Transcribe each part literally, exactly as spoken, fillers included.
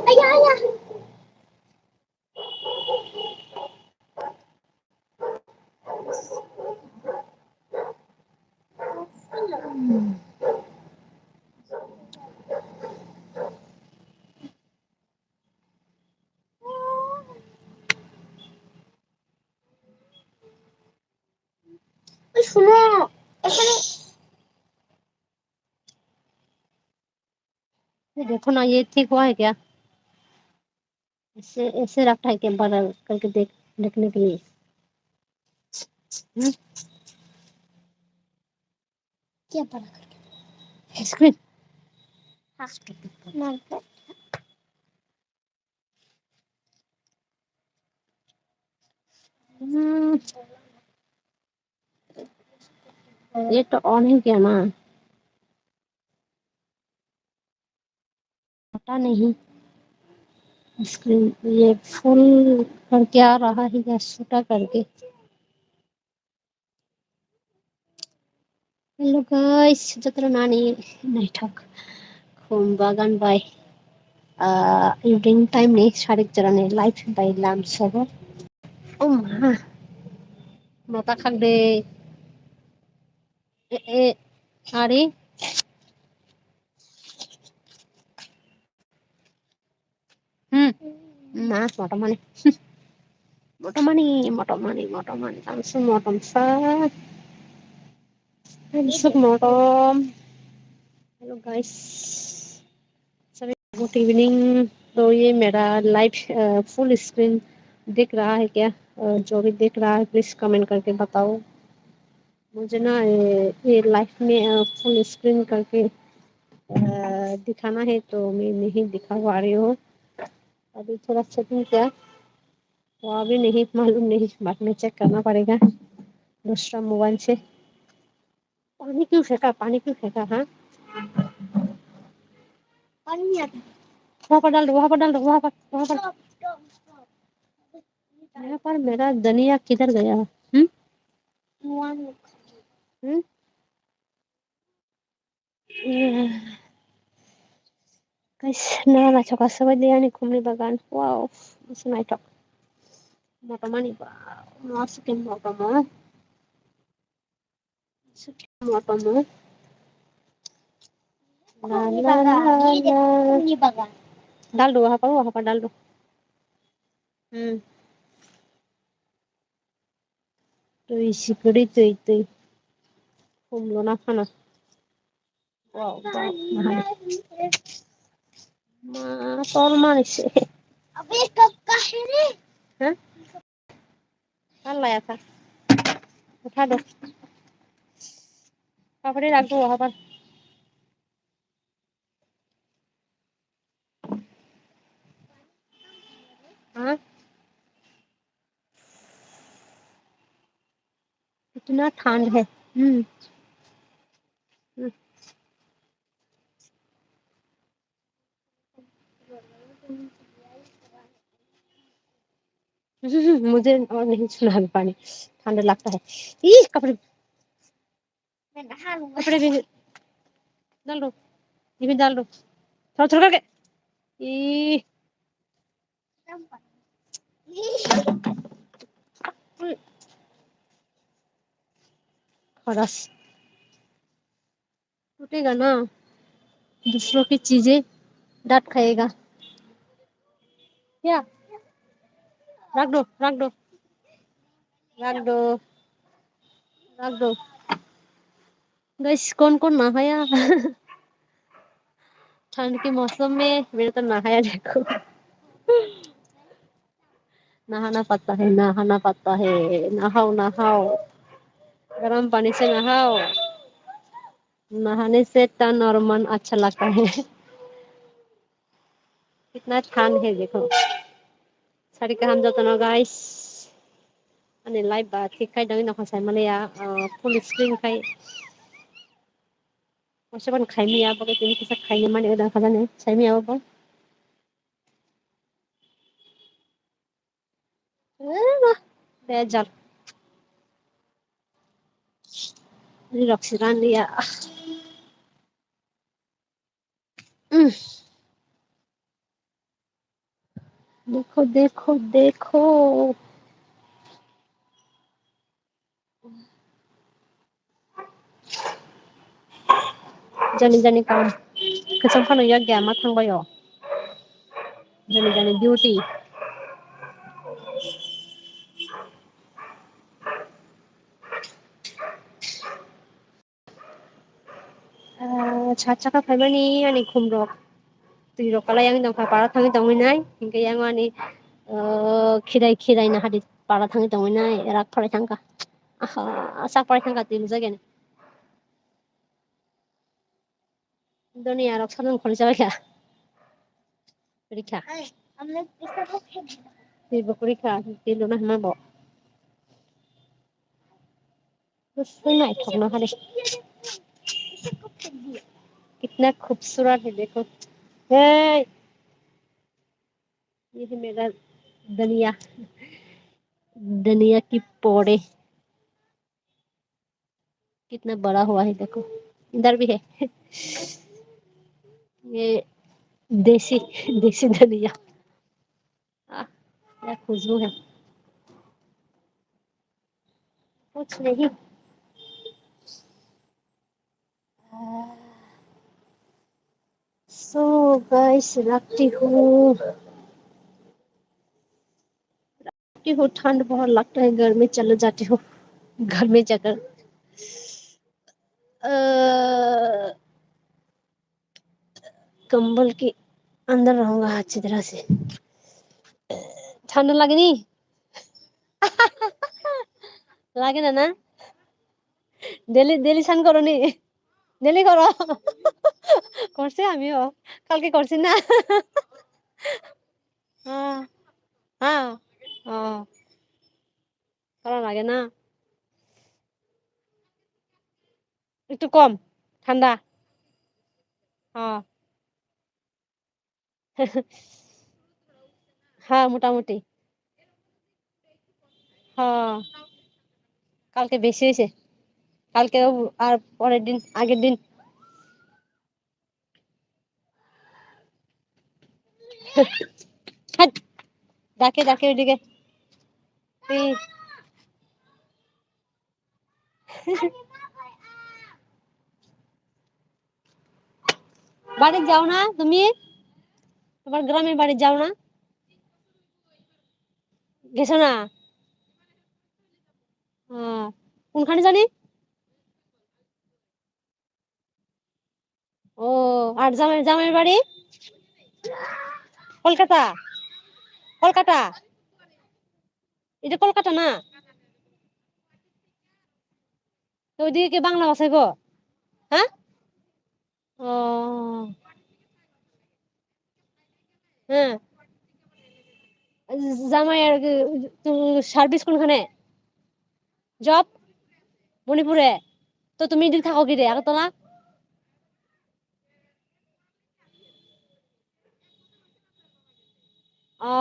Aya, aya. এই শুনো, এখানে। ये देखो ना, ये ठीक हुआ है क्या? ऐसे, ऐसे रखा है क्या बड़ा करके देख, देखने के लिए? हम्म? क्या बड़ा करके? आइसक्रीम। हाँ। हम्म। ये तो ऑन है क्या ना? पता नहीं। स्क्रीन ये फुल करके आ रहा है या छोटा करके? Hello guys, jotono nani naithok khum bagan bai, ah, evening time ni sarik jora ni live bai lam sobo. Oh ma, mata khak de. E, e, ari. Hmm. Ma, motom mani. Motom mani, motom mani, motom mani. Langsung motom sa. Langsung motom. Hello guys. सभी good evening. तो ये मेरा लाइव, अ, full screen दिख रहा है क्या? अ, जो भी दिख रहा है, प्लीज कमेंट करके बताओ। मुझे ना, ये, ये लाइव में, अ, फुल स्क्रीन करके, अ, दिखाना है, तो मैं नहीं दिखा पा रही हूँ। अभी थोड़ा सेटिंग किया, तो अभी नहीं मालूम नहीं, बाद में चेक करना पड़ेगा दूसरा मोबाइल से। पानी क्यों फेंका, पानी क्यों फेंका, हाँ? पानी नहीं आता। वहाँ पर डाल दो, वहाँ पर डाल दो, वहाँ पर, वहाँ पर। यहाँ पर मेरा धनिया किधर गया? हम्म? हम्म? Guys, na naithok aswk bai de ani khumni bagan. Wow, aswk naithok. Motom ani ba, mo aswk khe motom o. Aswk khe motom o. La, la, la, la. Khumni bagan. Dal do, hapa, hapa dal do. Hmm. Twi sikiri twi twi. Khumlona phano. Wow, wow, mahani. Ma, tol mani se. Abe, kab kahe re? Ha? Kal laya kha. Utha do. Kapri rak do, habar. Ha? इतना ठंड है। हम्म। हम्म। मुझे और नहीं छूना है पानी, ठंडा लगता है। ई, कपड़े। कपड़े भी डाल दो, ये भी डाल दो, थोड़ा थोड़ा करके। ई। खरस टूटेगा ना, दूसरों की चीजें डांट खाएगा। क्या? रख दो, रख दो, रख दो, रख दो। गाइस, कौन कौन नहाया? ठंड के मौसम में मेरा तो नहाया देखो। नहाना पड़ता है, नहाना पड़ता है, नहाओ, नहाओ, गर्म पानी से नहाओ। नहाने से तन और मन अच्छा लगता है। कितना ठंड है देखो। Sari kaham jotono guys. Ani live ba thik khai dangwi nokha sai maliya, ah, full screen khai. Waisa ban khai miya, bo tini kisa khai ni mani odang khajani sai miya bo. Eh, ma. Bejal. Ani rok si ran liya. Mm. Dekho, dekho, dekho. Jani jani kam. Kwcham phano yak ya ma thang bai o. Jani jani duty. Ah, cha chaka phaimani ani khum rok. Twi rok kalai yang dongkha para thangwi tongwi nai. Hinkhe yang ani, ah, khirai khirai na hadi para thangwi tongwi nai. Rak phalai thangkha. Aha, sak phalai thangkha twi mujagani. Doni arok sadon kholi chabai kha. Rikha. Twi bo kurikha, twi luna hima bo. Bus naithok na hade. Kitna khubsurat hai dekho. Hey. Ye hai mera daniya. Daniya ki pode. Kitna bada hua hai dekho. Idhar bhi hai. Ye desi, desi daniya. Ah, kya khushbu hai. Kuch nahi. So guys, rakti hu. Rakti hu, thand bahut lagta hai, garmi chalo jati hu. Garmi jaga. Ah, कंबल के अंदर रहूंगा अच्छी तरह से। ठंड लगनी? লাগে না, না? ডেলি, ডেলি স্নান করো নি? ডেলি করো? করছি আমিও। কালকে করছি না? হ্যাঁ। হ্যাঁ। ও। করা লাগে না? একটু কম ঠান্ডা। হ্যাঁ। হ্যাঁ, মোটামুটি। হ্যাঁ। কালকে বেশি হয়েছে। কালকেও আর পরের দিন, আগের দিন। হাট। ডাকে, ডাকে ওইদিকে। তুই বাড়ি যাও না তুমি? তোমার গ্রামের বাড়ি যাও না? গেছো না? হ্যাঁ। কোনখানে জানি? ও, আর জামাই, জামাইর বাড়ি? কলকাতা? কলকাতা? এটা কলকাতা না? তো ওইদিকে কি বাংলা ভাষায় গো? হ্যাঁ? ও। হ্যাঁ। জামাই আর কি, তুমি সার্ভিস কোনখানে? জব? মণিপুরে? তো তুমি এদিকে থাকো কি রে, আগরতলা? ও,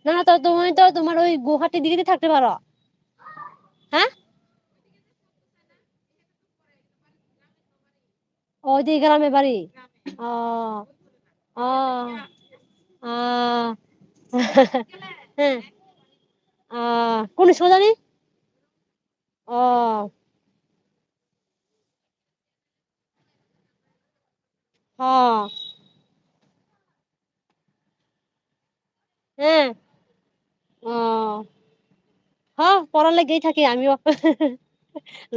না, না, তো তুমি তো তোমার ওই গুয়াহাটির দিকে থাকতে পারো। হ্যাঁ? ও, ওই যে গ্রামে বাড়ি। ও, ও, ও। হ্যাঁ। ও, কোন স্কুল জানি? ও। হ্যাঁ। হ্যাঁ। ও। হ্যাঁ, পড়ার লেগেই থাকি আমিও।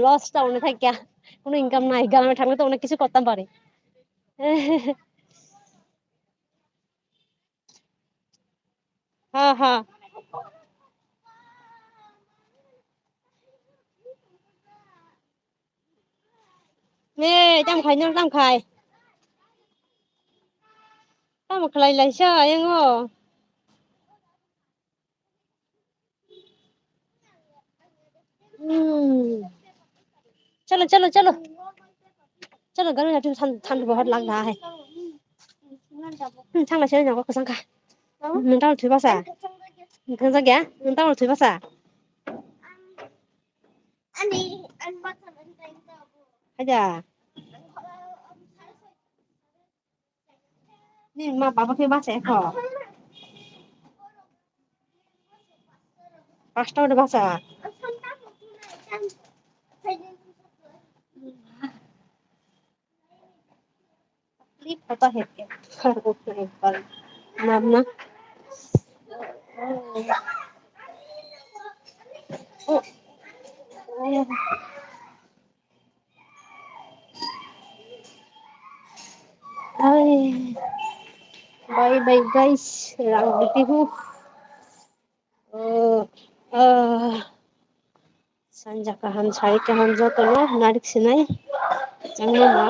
লস টাউনে থাকিয়া। কোনো ইনকাম নাই। গ্রামে থাকলে তো অনেক কিছু করতাম পারি। হ্যাঁ, হ্যাঁ। Ne, tam khai, no, tam khai. Tam khlai lai sa, ayang o. Hmm. Chalo, chalo, chalo. Chalo, garo na, thand bahut lag raha hai. Hmm, thang lai sa, na ko kasang kha. Nang tang thui basa. Nang tang ja, nang tang thui basa. Ani, ani basa. Aja. Ni ma baba khe bachai kho. Pasta udah basah. Ini foto head ya. Oke, balik. Mama. Oh. Oh. Hai. Bye bye guys. Rang biti hu. Oh, ah. Sanja kaham, sari kaham jotono narik sinai. Changma ma.